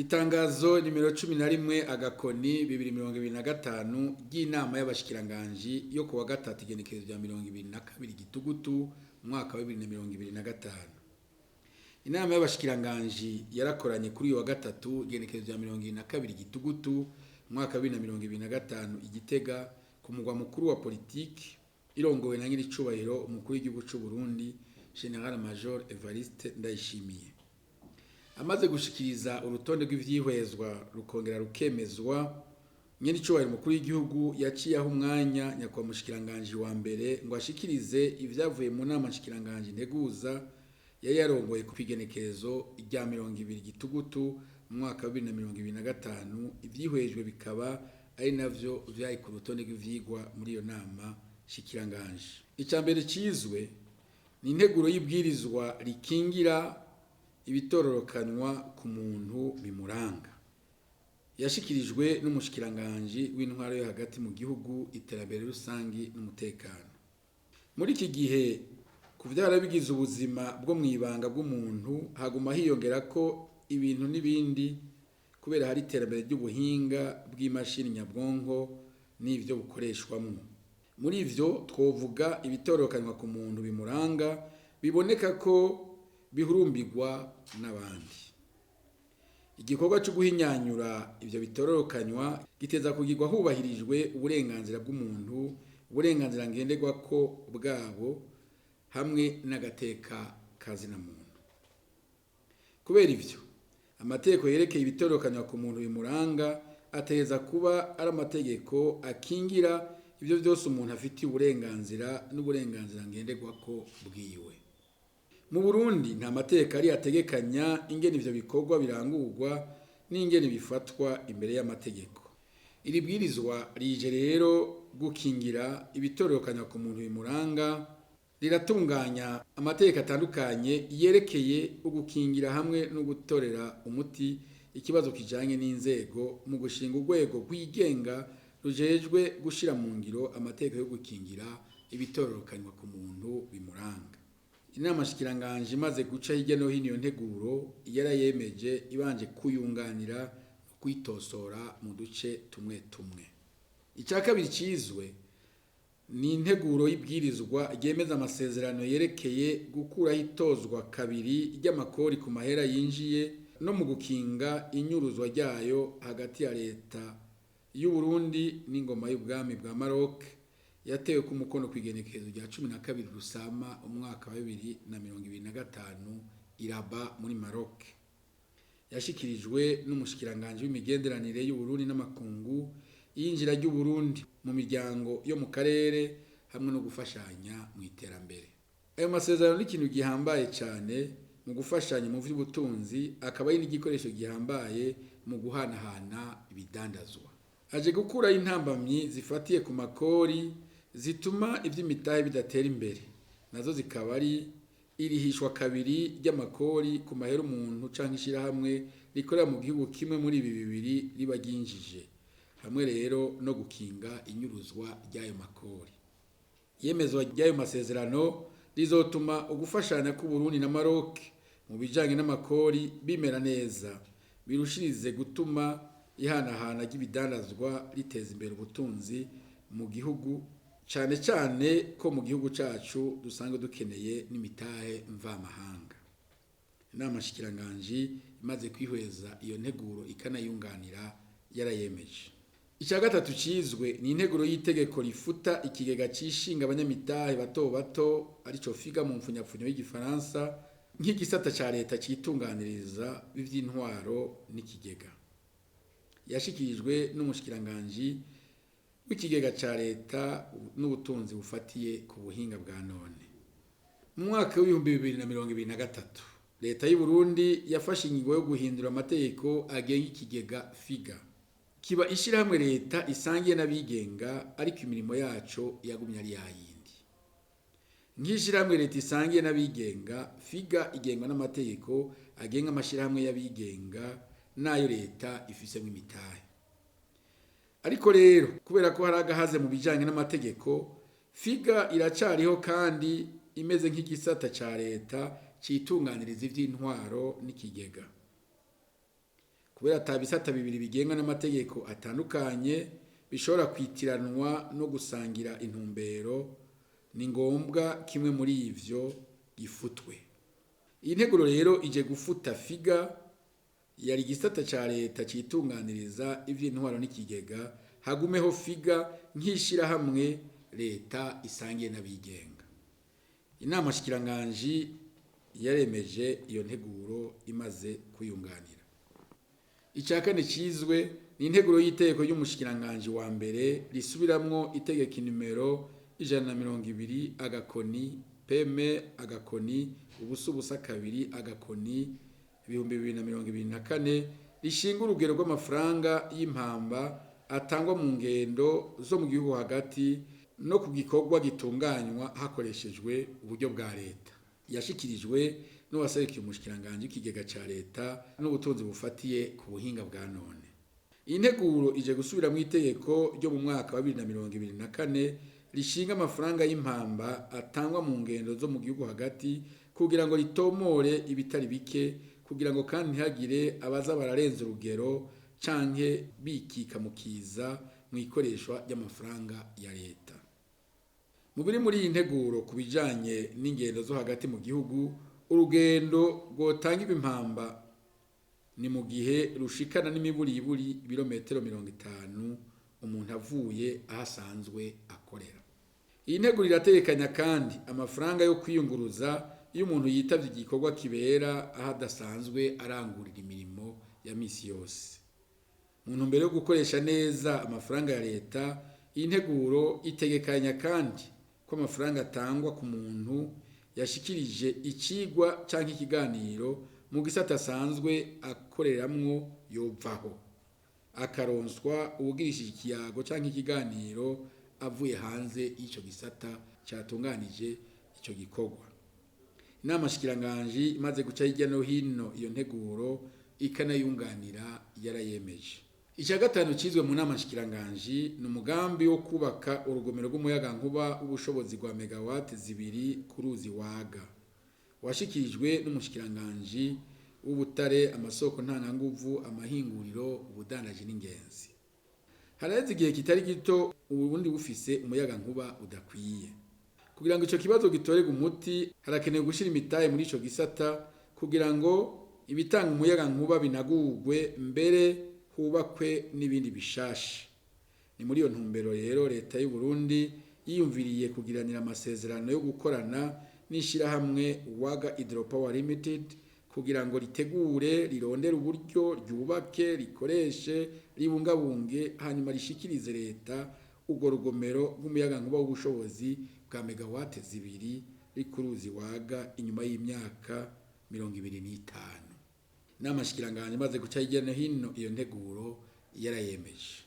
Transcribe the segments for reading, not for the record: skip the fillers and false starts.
Itangazo nimero 11 agakoni 2025 ry'inama y'abashikiranganji yo kuwa gatatu, igenekerezo rya 22 Gitugutu umwaka wa 2025. Inama y'abashikiranganji yarakoranye kuri uyu wa gatatu, igenekerezo rya 22 Gitugutu umwaka wa 2025, i Gitega ku mugwa mukuru wa politiki, irongowe na nyiricubahiro umukuru w'igihugu c'u Burundi, Général Major Evariste Ndayishimiye. Amaze gushikiriza urutonde rw'ivyihwezwa rukongera rukemezwa, nyenicubahiro umukuru w'igihugu yaciye aho umwanya nyakubahwa mushikiranganji wa mbere ngo ashikirize ivyavuye mu nama nshikiranganji nteguza yari yarongoye ku igenekerezo rya 20 Gitugutu mu mwaka wa 2025. Ivyihwejwe bikaba ari navyo vyari ku rutonde rw'ivyigwa muri iyo nama nshikiranganji. Ica mbere cizwe ni integuro y'ibwirizwa rikingira ibitororokanywa ku muntu bimuranga, yashikirijwe n'umushikiranganji w'intwaro yo hagati mu gihugu, iterambere rusangi n'umutekano. Muri iki gihe, ku vyara bigize ubuzima bwo mw'ibanga bw'umuntu haguma hiyongera ko ibintu n'ibindi, kubera hari iterambere ry'ubuhinga bw'imashini nyabwonko n'ivyo bukoreshwamwo. Muri ivyo twovuga ibitororokanywa ku muntu bimuranga biboneka ko bihurumbirwa n'abandi. Igikorwa cyo guhinyanyura ivyo bitororokanywa giteza kugirwa hubahirijwe uburenganzira bw'umuntu, uburenganzira ngenderwako bwabo hamwe n'agateka kazina muntu. Kubera ivyo, amategeko yerekeye ibitororokanywa ku muntu bimuranga ategereza kuba ari amategeko akingira ivyo vyose umuntu afitiye uburenganzira n'uburenganzira ngenderwako bwiwe. Mu Burundi nta mategeko ari ategekanya ingene ivyo bikorwa birangurwa n'ingene bifatwa imbere y'amategeko. Iri bwirizwa rije rero gukingira ibitororokanywa ku muntu bimuranga, riratunganya amategeko atandukanye yerekeye ugukingira hamwe no gutorera umuti ikibazo kijanye n'inzego mu gushinga urwego rwigenga rujejwe gushira mu ngiro amategeko yo gukingira ibitororokanywa ku muntu bimuranga. Inama nshikiranganji imaze guca hirya no hino iyo nteguro, yarayemeje ibanje kuyunganira no kuyitosora mu duce tumwe tumwe. Icya kabiri cizwe ni integuro y'ibwirizwa ryemeza amasezerano yerekeye gukuraho itozwa kabiri ry'amakori ku mahera yinjiye no mu gukinga inyuruzwa ryayo hagati ya leta y'u Burundi n'ingoma y'ubwami bwa Maroc, yatewe ku mukono ku igenekerezo rya 12 Rusama umwaka wa 2025 i Rabat muri Maroc. Yashikirijwe n'umushikiranganji w'imigenderanire y'u Burundi n'amakungu, iyinjira ry'u Burundi mu miryango yo mu karere hamwe no gufashanya mu iterambere. Ayo masezerano ni ikintu gihambaye cyane mu gufashanya mu vy'ubutunzi, akaba ari n'igikoresho gihambaye mu guhanahana ibidandazwa. Aje gukuraho intambamyi zifatiye ku makori zituma ivy'imitahe bidatera imbere, nazo zikaba ari irihishwa kabiri ry'amakori ku mahera umuntu canke ishirahamwe rikorera mu gihugu kimwe muri ibi bibiri riba ryinjije, hamwe rero no gukinga inyuruzwa ry'ayo makori. Iyemezwa ry'ayo masezerano rizotuma ugufashanya k'Uburundi na Maroc mu bijanye n'amakori bimera neza, birushirize gutuma ihanahana ry'ibidandazwa riteza imbere ubutunzi mu gihugu, cane cane ko mu gihugu cacu dusanzwe dukeneye n'imitahe mvamahanga. Inama nshikiranganji imaze kwihweza iyo nteguro ikanayunganira, yarayemeje. Icya gatatu cizwe ni integuro y'itegeko rifuta ikigega cishinga abanyamitahe bato bato, arico FIGA mu mfunyapfunyo y'igifaransa, nk'igisata ca leta citunganiriza ivy'intwaro n'ikigega. Yashikirijwe n'umushikiranganji w'ikigega ca leta n'ubutunzi bufatiye ku buhinga bwa none. Mu mwaka w'2023, leta y'u Burundi yafashe ingingo yo guhindura amategeko agenga ikigega FIGA, kiba ishirahamwe leta isangiye n'abigenga, ariko imirimo yaco yagumye ari yayindi nk'ishirahamwe leta isangiye n'abigenga. FIGA igengwa n'amategeko agenga amashirahamwe y'abigenga n'ayo leta ifisemwo imitahe. Ariko rero, kubera ko hari agahaze mu bijanye n'amategeko, FIGA iracariho kandi imeze nk'igisata ca leta citunganiriza ivy'intwaro n'ikigega. Kubera ata bisata bibiri bigenga n'amategeko atandukanye bishobora kwitiranwa no gusangira intumbero, ni ngombwa kimwe muri ivyo gifutwe. Iyi nteguro rero ije gufuta FIGA yari igisata ca leta citunganiriza ivy'intwaro n'ikigega, hagumeho FIGA nk'ishirahamwe leta isangiye n'abigenga. Inama shikiranganji yaremeje iyo nteguro imaze kuyunganira. Ica kane cizwe ni integuro y'iteko ry'umushikiranganji wa mbere risubiramwo itegeko nimero 120 agakoni PM agakoni ubusa ubusa kabiri agakoni 2024 rishinga urugero rw'amafaranga y'impamba atangwa mu ngendo zo mu gihugu hagati no ku gikorwa gitunganywa hakoreshejwe uburyo bwa leta. Yashikirijwe n'uwaserukiye umushikiranganji w'ikigega ca leta n'ubutunzi bufatiye ku buhinga bwa none. Iyi nteguro ije gusubiramwo itegeko ryo mu mwaka wa 2024 rishinga amafaranga y'impamba atangwa mu ngendo zo mu gihugu hagati kugira ngo ritomore ibitari bike, kugira ngo kandi ntihagire abaza bararenza urugero canke bikika mu kiza mu ikoreshwa ry'amafaranga ya leta. Mu biri muri iyi nteguro ku bijanye n'ingendo zo hagati mu gihugu, urugendo rwotangirwa impamba ni mu gihe rushikana n'imiburiburi ibirometero 50 umuntu avuye aho asanzwe akorera. Iyi nteguro irategekanya kandi amafaranga yo kwiyunguruza iyo umuntu yitavye igikorwa kibera aho adasanzwe arangurira imirimo ya misi yose. Mu ntumbero yo gukoresha neza amafaranga ya leta, iyi nteguro itegekanya kandi ko amafaranga atangwa ku muntu yashikirije icigwa canke ikiganiro mu gisata asanzwe akoreramwo yovaho, akaronswa uwugirishije ikiyago canke ikiganiro avuye hanze y'ico gisata catunganije ico gikorwa. Inama shikiranganji imaze guca hirya no hino iyo nteguro ikanayunganira yarayemeje. Ica gatanu cizwe mu nama shikiranganji ni umugambi wo kubaka urugomero rw'umuyagankuba w'ubushobozi bwa megawati 2 ku ruzi Waga, washikirijwe n'umushikiranganji w'ubutare, amasoko ntanganguvu, amahinguriro, ubudandaji n'ingenzi. Haraheze igihe kitari gito Uburundi bufise umuyagankuba udakwiye. Kugira ngo ico kibazo gitorerwe umuti, harakenewe gushira imitahe muri ico gisata kugira ngo ibitanga umuyagankuba binagurwe mbere hubakwe n'ibindi bishasha. Ni muri iyo ntumbero rero leta y'u Burundi yiyumviriye kugiranira amasezerano yo gukorana n'ishirahamwe Waga Hydropower Limited kugira ngo ritegure, rirondere uburyo, ryubake, rikoreshe, ribungabunge hanyuma rishikirize leta urwo rugomero rw'umuyagankuba w'ubushobozi bwa megawate 2 ruri ku ruzi Waga inyuma y'imyaka 25. Inama shikiranganji imaze guca hirya no hino iyo nteguro yarayemeje.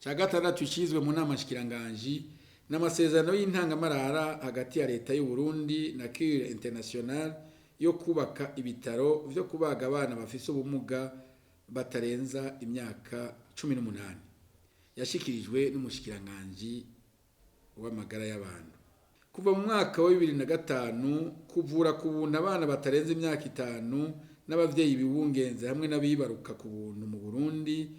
Ca gatandatu cizwe mu nama shikiranganji n'amasezerano y'intangamarara hagati ya leta y'u Burundi na Cure International yo kubaka ibitaro vyo kubaga abana bafise ubumuga batarenza imyaka 18. Yashikirijwe n'umushikiranganji w'amagara y'abantu. Kuva mu mwaka wa 2005 kuvura ku buntu abana batarenze imyaka 5 n'abavyeyi bibungenze hamwe n'abibaruka ku buntu mu Burundi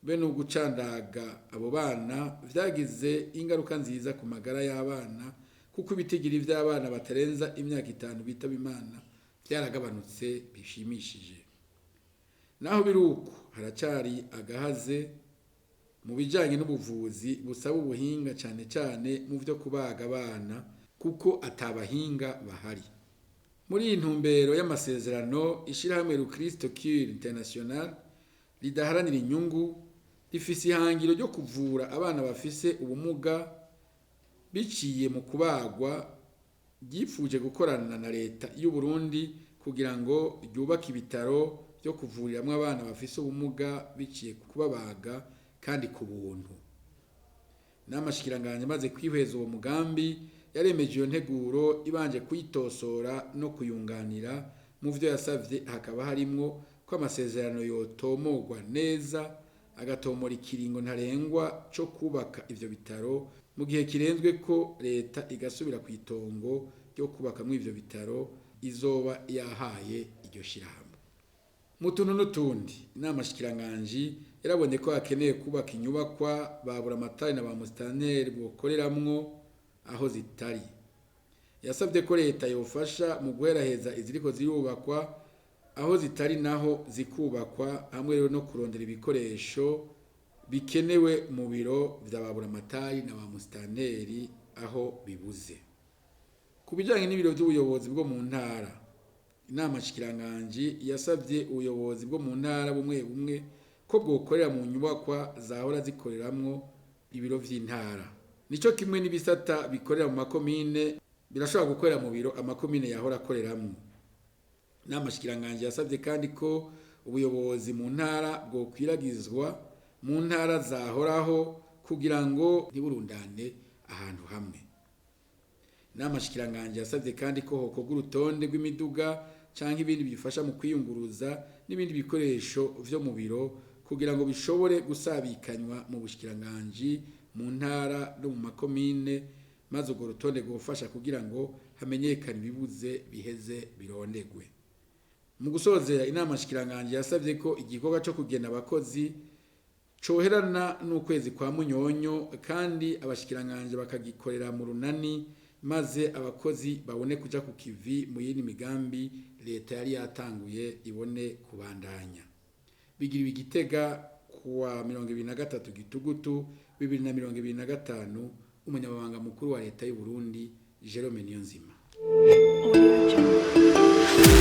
be no gucandaga abo bana vyagize ingaruka nziza ku magara y'abana, kuko ibitigiri vy'abana batarenza imyaka 5 bitaba Imana vyaragabanutse bishimishije. Naho biruko haracari agahaze mu bijanye n'ubuvuzi busaba ubuhinga cane cane mu vyo kubaga abana, kuko atabahinga bahari. Muri iyi ntumbero y'amasezerano, ishirahamwe Rukristo Cure International ridaharanira inyungu rifise ihangiro ryo kuvura abana bafise ubumuga biciye mu kubagwa, ryifuje gukorana na leta y'u Burundi kugira ngo ryubake ibitaro vyo kuvuriramwo abana bafise ubumuga biciye kubabaga kandi ku buntu. Inama shikiranganji imaze kwihweza uwo mugambi yaremeje iyo nteguro ibanje kuyitosora no kuyunganira. Mu vyo yasavye hakaba harimwo ko amasezerano yotomorwa neza, agatomora ikiringo ntarengwa co kubaka ivyo bitaro, mu gihe kirenzwe ko leta igasubira kw'itongo ryo kubakamwo ivyo bitaro izoba yahaye iryo shirahamwe. Mu tuntu n'utundi, inama shikiranganji yarabonye ko hakeneye kubaka inyubakwa ba buramatari na ba musitanteri bokoreramwo aho zitari. Yasabye ko leta yofasha mu guheraheza iziriko zirubakwa aho zitari naho zikubakwa, hamwe rero no kurondera ibikoresho bikenewe mu biro vya ba buramatari na ba musitanteri aho bibuze. Ku bijanye n'ibiro vy'ubuyobozi bwo mu ntara, inama shikiranganji yasabye ubuyobozi bwo mu ntara bumwe bumwe ko bwokorera mu nyubakwa zahora zikoreramwo ibiro vy'intara. Nico kimwe n'ibisata bikorera mu makomine birashobora gukorera mu biro amakomine yahora akoreramwo. Inama shikiranganji yasabye kandi ko ubuyobozi mu ntara bwokwiragizwa mu ntara zahoraho kugira ngo ntiburundane ahantu hamwe. Inama shikiranganji yasabye kandi ko hokorwa urutonde rw'imiduga canke ibindi bifasha mu kwiyunguruza n'ibindi bikoresho vyo mu biro kugira ngo bishobore gusabikanywa mu bushikiranganji, mu ntara no mu makomine, maze urwo rutonde rwofasha kugira ngo hamenyekane ibibuze biheze birondegwe. Mu gusozera, inama shikiranganji yasabye ko igikorwa co kugena abakozi coherana n'ukwezi kwa Munyonyo, kandi abashikiranganji bakagikorera mu runani, maze abakozi babone kuja ku kivi mu yindi migambi leta yari yatanguye ibone kubandanya. Bigiriwe Igitega kuwa 23 Gitugutu 2025, umunyamabanga mukuru wa leta y'u Burundi Jerome Niyonzima. Audio Jungle.